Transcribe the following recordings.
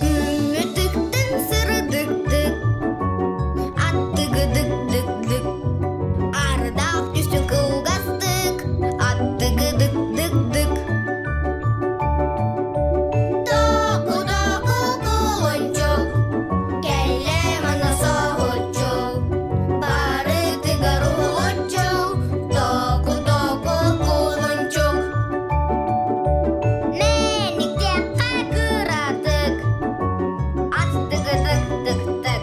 Күммүтүктэн сырдыктык, аттыгыдык-дык-дык, ардаах түсүн кылгастык, аттыгыдык-дык-дык. Току-току кулунчук, кэллэ манна соһуччу, барытыгар уһулуччу, току-току кулунчук. Мэниктэххэ кыратык, аттыгыдык-тык-тык,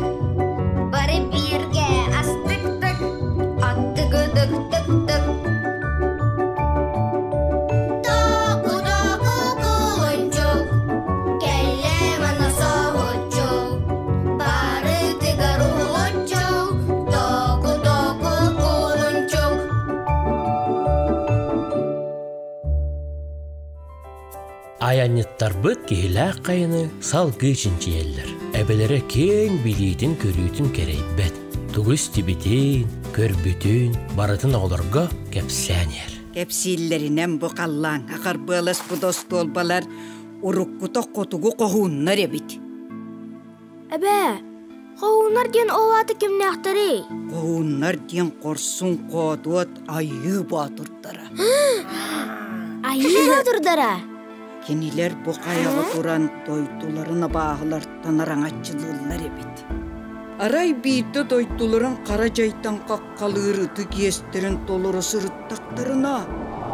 бары бииргэ астык-тык, аттыгыдык-тык-тык. Току-току кулунчук, кэллэ манна соһуччу, барытыгар уһулуччу, току-току кулунчук. Айанньыттарбыт киһилээх хайаны салгыы чинчийэллэр. Эбэлэрэ киэҥ билиитин-көрүүтүн кэрэйбэт, тугу истибитин, көрбүтүн барытын оҕолорго кэпсээн иһэр. Кэпсииллэринэн бу халлааҥҥа харбыаласпыт остуолбалар уруккута хотугу хоһууннар эбит. Эбээ, хоһууннар диэн ол аата кимнээхтэрий? Хоһууннар диэн хорсун хоодуот айыы боотурдара. Айыы боотурдара? Кинилэр бу хайаҕа туран дойдуларын абааһылартан араҥаччылыыллар эбит. Арай биирдэ дойдуларын хара дьайтан хаххалыыр ытык иэстэрин толоро сырыттахтарына,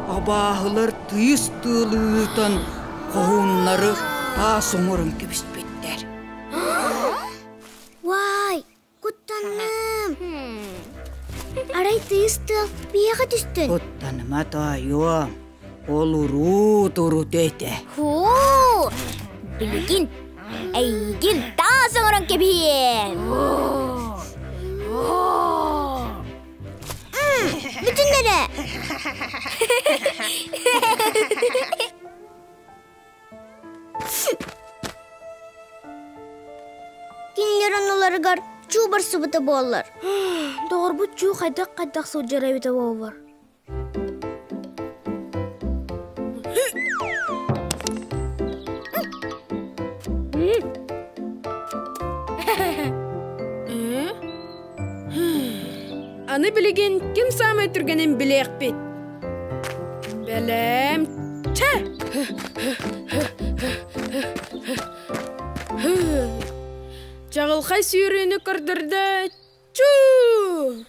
абааһылар тыйыс тыалы ыытан хоһууннары таас оҥорон кэбиспиттэр. Уай, куттанным. Арай тыйыс тыал биһиэхэ түстүн. Куттаныма тоойуом, ол уруу-турут этэ. Һуу, билигин эйигин таас оҥорон кэбиһиэм. Бүтүннэрэ. Кинилэр оннуларыгар чуу барсыбыта буоллар. Доҕорбут чуу хайдах-хайдах сылдьар эбитэ буоллар. Аны билигин ким саамай түргэнин билиэхпит. Бэлэм чэ! Чаҕылхай сүүрүүнү көрдөрдө чуу!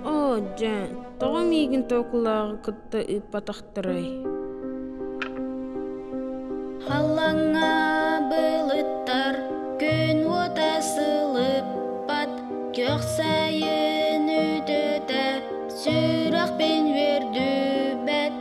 Оо, дьэ, тоҕо миигин Тоокулааҕы кытта ыыппатахтарай? Халлаҥҥа былыттар күн уота сылыппат, күөх сайын үтүөтэ сүрэхпин үөрдүбэт,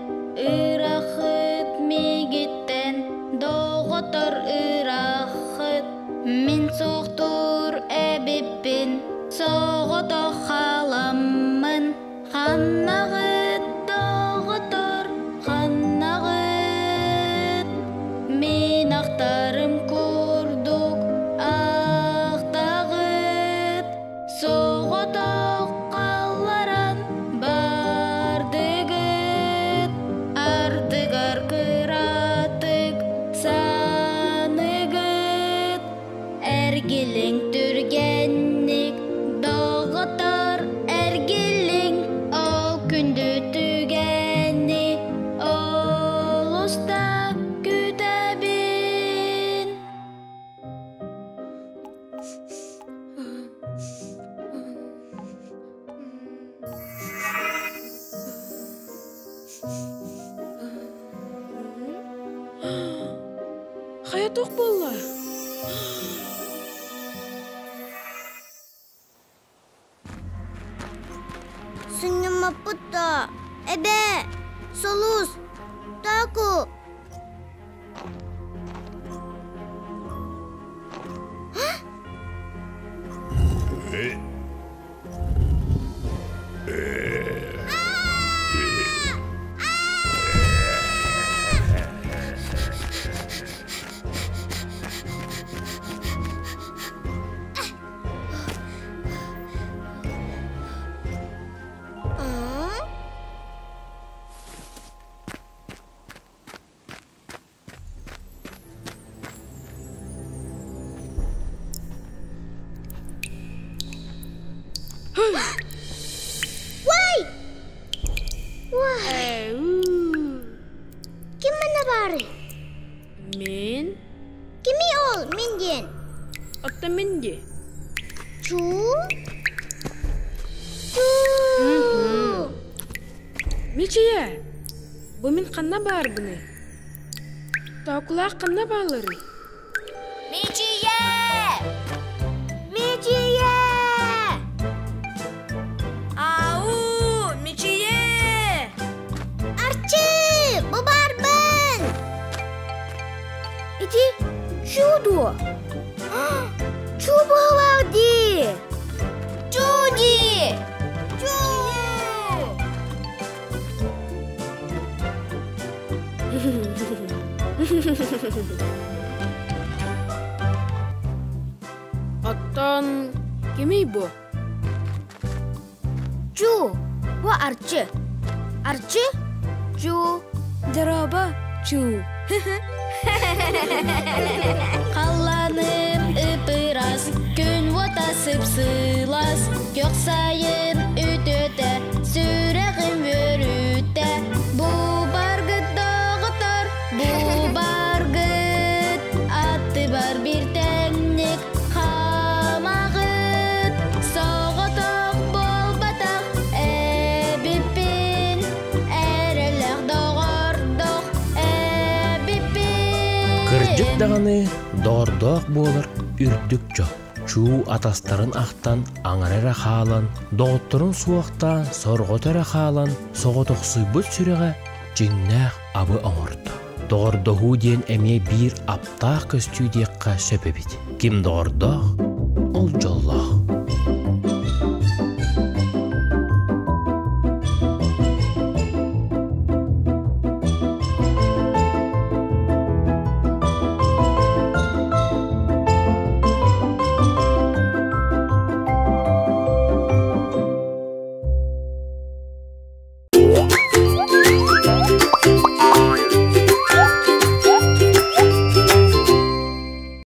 ырахыт миигиттэн доҕоттор ырахыт, мин суохтуур эбиппин, соҕотох халаммын, ханнаҕыт доҕоттор, ханнаҕыт, мин ахтарым курдук ахтаҕыт. Соҕотох хаалларан бардыгыт, ардыгар кыратык саныгыт, эргилиҥ түргэнник, доҕоттор эргилиҥ, ол күндү түгэни олус да күүтэбин. Хайа туох буолла? Сынньаммаппыт да, эбээ, Сулус, Таку. Уай! Уай! Ким манна баарый? Мин. Кимий ол мин диэн? Оттон мин дии. Чуу? Чуу! Мичийэ, бу мин ханна баарбыный? Тоокулаах ханна баалларый? Мичийэ! Мичийэ! Ау, Мичийэ! Арчы, бу баарбын! Ити чудо! Чуу быһылаах дии! Чуу дии! Чуу! Оттон кимий бу? Чуу, бу Арчы. Арчы, чуу. Дорообо, чуу. Халлааным ып-ырас, күн уота сып-сылаас, Күөх сайын үтүөтэ, сүрэҕим үөрүүтэ. Бу баргыт доҕоттор, бу баргыт, аттыбар биир тэҥник хаамаҕыт. Соҕотох буолбатах эбиппин, эрэллээх доҕордоох эбиппин. Кырдьык даҕаны доҕордоох буолар үрдүк дьол. Чуу атастарын ахтан аҥара эрэ хаалан, доҕотторун суохтаан сорҕото эрэ хаалан, соҕотохсуйбут сүрэҕэ дьиҥнээх абы оҥордо. Доҕордоһуу диэн эмиэ биир аптаах көстүү диэххэ сөп эбит. Ким доҕордоох, ол дьоллоох.